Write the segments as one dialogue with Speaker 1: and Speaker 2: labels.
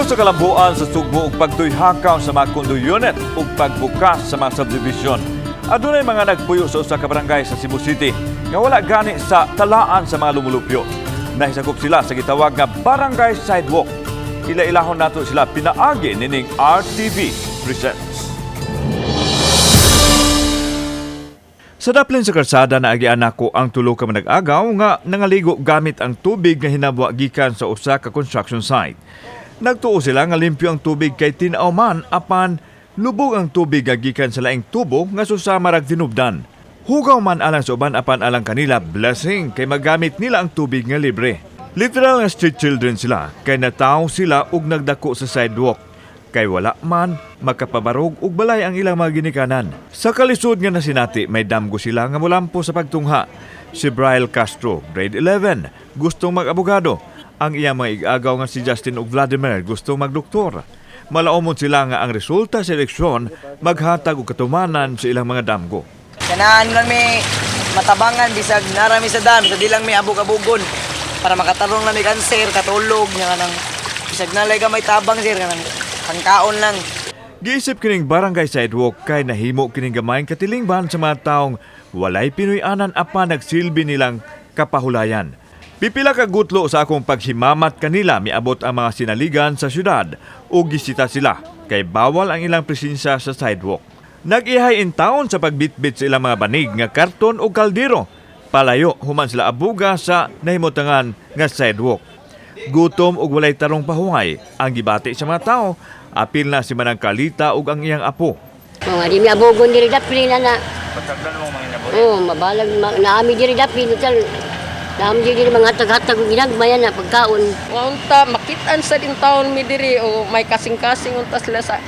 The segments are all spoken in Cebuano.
Speaker 1: Limpyo sa kalambuan sa Sugbo ug pagtuyhakaw sa mga condo unit ug pagbukas sa mga subdivision. Adunay mga nagpuyo sa usa ka barangay sa Cebu City nga wala gani sa talaan sa mga lumulupyo. Nahisakop sila sa gitawag nga barangay sidewalk. Ila-ilahon nato sila pinaagi nining RTV Presents. Sa daplin sa kalsada, naagian nako ang tulo ka manag-agaw nga nangaligo gamit ang tubig nga hinabwa gikan sa usa ka construction site. Nagtuo sila nga limpyo ang tubig kay tin-aw man, apan lubog ang tubig nga gikan sa laing tubo nga susama rag tinubdan. Hugaw man alang sa uban, apan alang kanila blessing kay magamit nila ang tubig nga libre. Literal nga street children sila kay nataw sila og nagdako sa sidewalk kay wala man makapabarog og balay ang ilang mga ginikanan. Sa kalisod nga nasinati, may damgo sila nga mulampo sa pagtungha. Si Brian Castro, grade 11, gustong mag-abogado. Ang iyang mga igagaw nga si Justin ug Vladimir gustong magdoktor. Malaumon sila nga ang resulta sa eleksyon maghatag og katumanan sa ilang mga damgo.
Speaker 2: Kanaan lang may matabangan bisag narami sa dam, sa di lang may abog-abogon para makatarong lang may kanser, katulog nga kanang bisag nalay ka may tabang, sir, kanang pangkaon lang.
Speaker 1: Giisip kining barangay sidewalk kay nahimo kining gamayng katilingban sa mga taong walay Pinoy-anan apan nagsilbi nilang kapahulayan. Pipila ka gutlo sa akong paghimamat kanila, miabot ang mga sinaligan sa syudad o gisita sila kay bawal ang ilang presensya sa sidewalk. Nag-ihay in taon sa pagbitbit sa ilang mga banig nga karton o kaldero. Palayo human sila abuga sa nahimutangan nga sidewalk. Gutom ug walay tarong pahuway ang gibati sa mga tao, apil na si Manang Kalita ug ang iyang apo.
Speaker 3: Mga di mi abogon diri dapli na na. Oh, mabalag ma, naami diri dapli total. Naami diri mga hatag-hatag ug ginagmay na pagkaon.
Speaker 4: Nga unta makitaan sa din taon mi diri o may kasing-kasing unta sila sa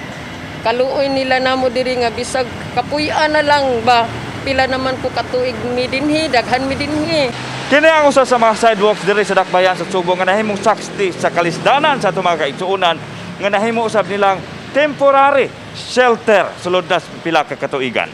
Speaker 4: kaluoy nila namo diri nga bisag kapuy-an na lang ba, pila naman ko katuig mi dinhi, daghan mi dinhi.
Speaker 1: Kini ang usa sa mga sidewalks diri sa Dakbayan sa Sugbo nga nahimong saksti sa kalisdanan sa atong mga kaigsuonan nga nahimo usab nilang temporary shelter sulod na pila ka katuigan.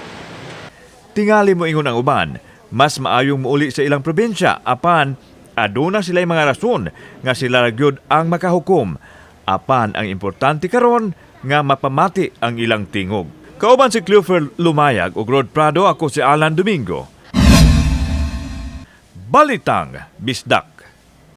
Speaker 1: Tingali mo ingon ang uban, mas maayong muuli sa ilang probinsya apan aduna sila mga rason nga sila ra gyud ang makahukom. Apan ang importante karon nga mapamati ang ilang tingog. Kauban si Cleofer Lumayag ug Rod Prado, ako si Alan Domingo. Balitang Bisdak.